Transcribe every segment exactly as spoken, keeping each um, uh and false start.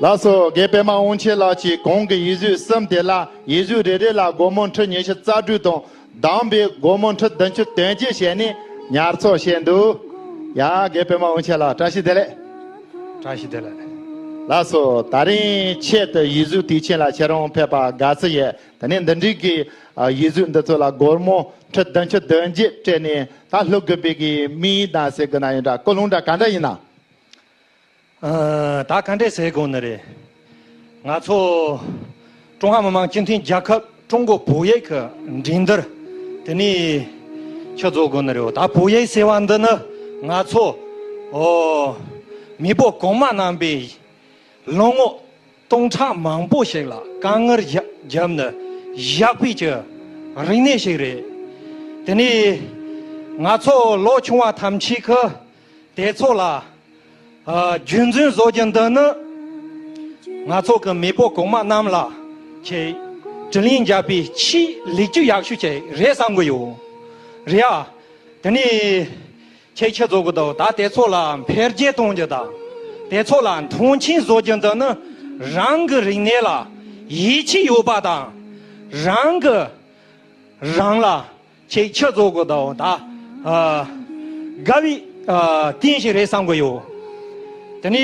ལགས་སོ། རྒན་པད་མ་དབང་ཆེན་ལགས་ཀྱིས་གོང་གི་ཡིག་གཟུགས་གསུམ་དེ་ལ་ཡིག་གཟུགས་རེ་རེ་ལ་སྒོར་མོ་ཁྲི་ཉི་ཤུ་རྩ་དྲུག་དང་། བསྡོམས་པས་སྒོར་མོ་ཁྲི་བདུན་ཅུ་དོན་བརྒྱད་བྱས་ནས་ཉར་ཚགས་བྱས་འདུག་ཡ། རྒན་པད་མ་དབང་ཆེན་ལགས། བཀྲ་ཤིས་བདེ་ལེགས། བཀྲ་ཤིས་བདེ་ལེགས། ལགས་སོ། ད་རིང་ཆེད་དུ་ཡིག་གཟུགས་དུས་ཆེན་ལ་ཁྱེད་རང་ཕེབས་པ་དགའ་བསུ་ཡོད། དེ་ནས་འདི་འདྲའི་གི་ཡིག་གཟུགས་འདི་ཚོ་ལ་སྒོར་མོ་ཁྲི་བདུན་ཅུ་དོན་བརྒྱད་སྤྲད་ནས་ད་ལྷོ་དགོན་པའི་གི་དམིགས་ཡུལ་དང་ཟེར་དགོས་ན་ཡིན་འདྲ། ཀུན་སློང་འདྲ་ག་འདྲ་ཡིན་ན། ཨ། ད་ག་འདྲས་ཟེར་དགོས་ནི་རེད། ང་ཚོ་ཀྲུང་ཧྭ་མི་དམངས་སྤྱི་མཐུན་རྒྱལ་ཁབ་ཀྲུང་གོ་བོད་ཡིག་གི་འགྲན་བསྡུར་དེ་ནས་ཆི་ཟེར་དགོས་ནི་རེད། ད་བོད་ཡིག་ཟེར་བ་འདི་ནི་ང་ཚོ་ཨོ་མེས་པོ་གོང་མ་རྣམ་པས་ལོ་ངོ་སྟོང་ཕྲག་མང་པོ་ཞིག་ལ་དཀའ་ངལ་བརྒྱབ་ནས་བཞག་པའི་ཀྱི་རིག་གནས་ཤིག་རེད། དེ་ནས་ང་ཚོ་ལོ་ཆུང་བ་ཐམས་ཅད་ཀྱིས་དེ་ཚོ་ལ་ཨ། རྒྱུན་འཛིན་བཟོ་རྒྱུ་འདི་ནི་ང་ཚོ་གི་མེས་པོ་གོང་མ་རྣམས་ལ་ཁྱེད་དྲིན་ལན་འཇལ་བའི་ཆེས་ལེགས་བཅོས་ཡག་ཤོས་ཅིག་རེད་བསམ་གི་ཡོད། རེད་ཨ། དེ་ནས་ཁྱེད་ཆི་ཟེར་དགོས་འདུག་ད་དེ་ཚོ་ལ་འཕེལ་རྒྱས་གཏོང་རྒྱུ་དང་། དེ་ཚོ་ལ་མཐོང་ཆེན་བཟོ་རྒྱུ་འདི་ནི་རང་གི་རིག་གནས་ལ་ཡིད་ཆེས་ཡོད་པ་དང་། རང་གི་རང་ལ་ཁྱེད་ཆི་ཟེར་དགོས་འདུག་ད་ཨ། དགའ་བའི་ཨ། རྟེན་ཞིག་རེད་བསམ་གི་ཡོད། དེ་ནས་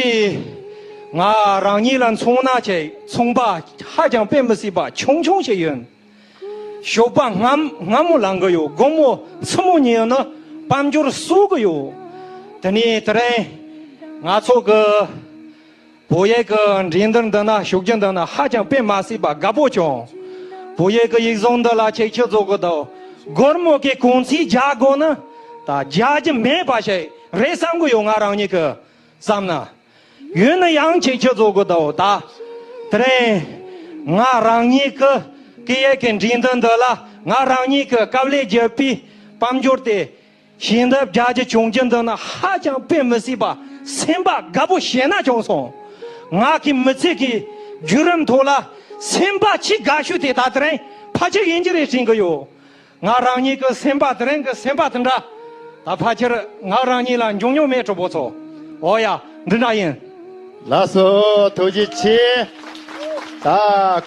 ང་རང་ཉིད་ལ་མཚོན་ན་ཁྱེད་ཚོང་པ་ཧ་ཅང་དཔེ་མི་སྲིད་པ་ཆུང་ཆུང་ཞིག་ཡིན། ཞོགས་པ་སྔ་སྔ་མོ་ལངས་གི་ཡོད། དགོང་མོ་སྲུ་མོ་ཉལ་ན་དཔལ་འབྱོར་གསོག་གི་ཡོད། དེ་ནས་དེ་རིང་ང་ཚོ་གི་བོད་ཡིག་གི་འགྲན་བསྡུར་འདི་ན་ཞུགས་རྒྱུ་འདི་ན་ཧ་ཅང་དཔེ་མ་སྲིད་པ་དགའ་པོ་བྱུང་། བོད་ཡིག་གི་ཡིག་གཟུགས་འདི་ལ་ཁྱེད་ཆི་ཟེར་དགོས་འདུག་སྒོར་མོ་གི་གོང་ཚད་རྒྱག་དགོས་ན་ད་རྒྱག་རྒྱུ་མེད་པ་ཞིག་རེད་བསམ་གི་ཡོད། ང་རང་ཉིད་ཀྱིས་བསམ་ན། ཡིན་ན་ཡང་ཁྱེད་ཆི་ཟེར་དགོས་འདུག་ད་དེ་རིང་ང་རང་ཉིད་ཀྱི་སྐད་ཡིག་གི་འགྲན་བསྡུར་འདི་ལ་ང་རང་ཉིད་ཀྱིས་དཀའ་ལས་བརྒྱབ་པའི་དཔལ་འབྱོར་དེ་ཞལ་འདེབས་རྒྱག་རྒྱུ་བྱུང་རྒྱུ་འདི་ནི་ཧ་ཅང་དཔེ་མི་སྲིད་པ་སེམས་པ་དགའ་པོ་ཞེ་ན་བྱུང་སོང་། ང་གི་མི་ཚེ་གི་བརྒྱུད་རིམ་ཐོག་ལ་སེམས་པ་ཆེས་དགའ་ཤོས་དེ་ད་དེ་རིང་ཕལ་ཆེར་ཡིན་གྱི་རེད་དྲན་གྱི་ཡོད། ང་རང་ཉིད་ཀྱི་སེམས་པ་དེ་རིང་གི་སེམས་པ་དེ་འདྲ། ད་ཕལ་ཆེར་ང་རང་ཉིད་ལ་འབྱུང་མྱོང་མེད། གྲོགས་པོ་ཚོ། འོ་ཡ། འདི་འདྲ་ཡིན། ལགས་སོ། ཐུགས་རྗེ་ཆེ། ད་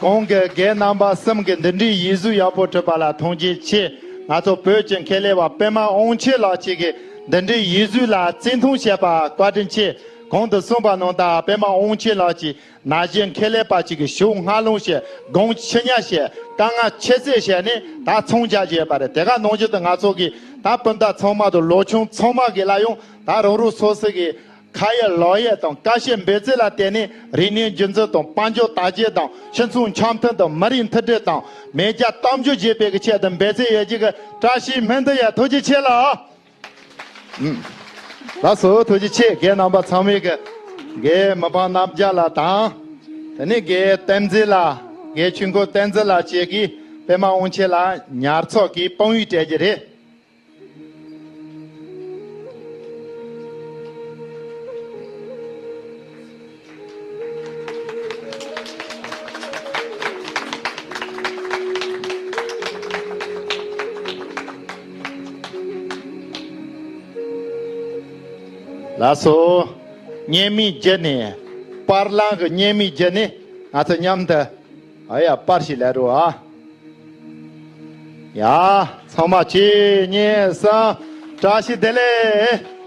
གོང་གི་རྒན་རྣམ་པ་གསུམ་གྱིས་འདི་འདྲའི་ཡིག་གཟུགས་ཡག་པོ་བྲིས་པ་ལ་ཐུགས་རྗེ་ཆེ། ང་ཚོ་བོད་ཀྱི་མཁས་པ་པད་མ་དབང་ཆེན་ལགས་ཀྱིས་གི་འདི་འདྲའི་ཡིག་གཟུགས་ལ་བརྩི་མཐོང་བྱས་པ་བཀའ་དྲིན་ཆེ། གོང་དུ་གསུངས་པ་ནང་ལྟར་པད་མ་དབང་ཆེན་ལགས་ཀྱིས་ན་གཞོན་མཁས་པ་ཅིག་གི་ཞོགས་སྔ་ལངས་བྱས། དགོང་ཕྱི་ཉལ་བྱས། དཀའ་ངལ་ཁྱད་བསད་བྱས་ནས་ད་ཚོང་རྒྱག་བྱས་པ་རེད། དེ་ག་ནང་བཞིན་དུ་ང་ཚོ་གི་ད་སྤུན་ཟླ་ཚང་མ་དང་ལོ་ཆུང་ཚང་མ་གི་ལ་ཡང་ད་རང་རང་སོ་སོ་གི་ཁ་ཡོད་ལག་ཡོད་དང་ཀ་ཤེད་འབད་རྩོལ་ལ་བརྟེན་ནས་རིག་གནས་རྒྱུན་འཛིན་དང་། དཔལ་འབྱོར་དར་རྒྱས་དང་། སྤྱི་ཚོགས་འཆམ་མཐུན་དང་། མི་རིགས་མཐུན་སྒྲིལ་དང་། མེས་རྒྱལ་གཏམ་རྒྱུད་རྒྱས་པའི་གི་ཆེད་དུ་འབད་རྩོལ་ཡོད་རྒྱུ་གི་བཀྲ་ཤིས་སྨོན་འདུན་ཡོད། ཐུགས་རྗེ་ཆེ་ལགས། ལགས་སོ། ཐུགས་རྗེ་ཆེ། རྒན་རྣམ་པ་ཚང་མས་གི་རྒན་མི་ཕམ་རྣམ་རྒྱལ་ལགས་དང་། དེ་ནས་རྒན་བསྟན་འཛིན་ལགས། རྒན་ཆོས་འཁོར་བསྟན་འཛིན་ལགས་བཅས་ཀྱིས་པད་མ་དབང་ཆེན་ལགས་ཉར་ཚགས་ཀྱི་དཔང་ཡིག་སྤྲད་རྒྱུ་རེད། ལགས་སོ། བརྙན་མིག་བརྒྱུད་ནས། པར་ལེན་གྱི་བརྙན་མིག་བརྒྱུད་ནས་ང་ཚོ་མཉམ་དུ། ཨ་ཡ། པར་ཞིག་ལེན་རོགས་ཨ། ཡ། ཚང་མ་གཅིག་གཉིས་གསུམ། བཀྲ་ཤིས་བདེ་ལེགས།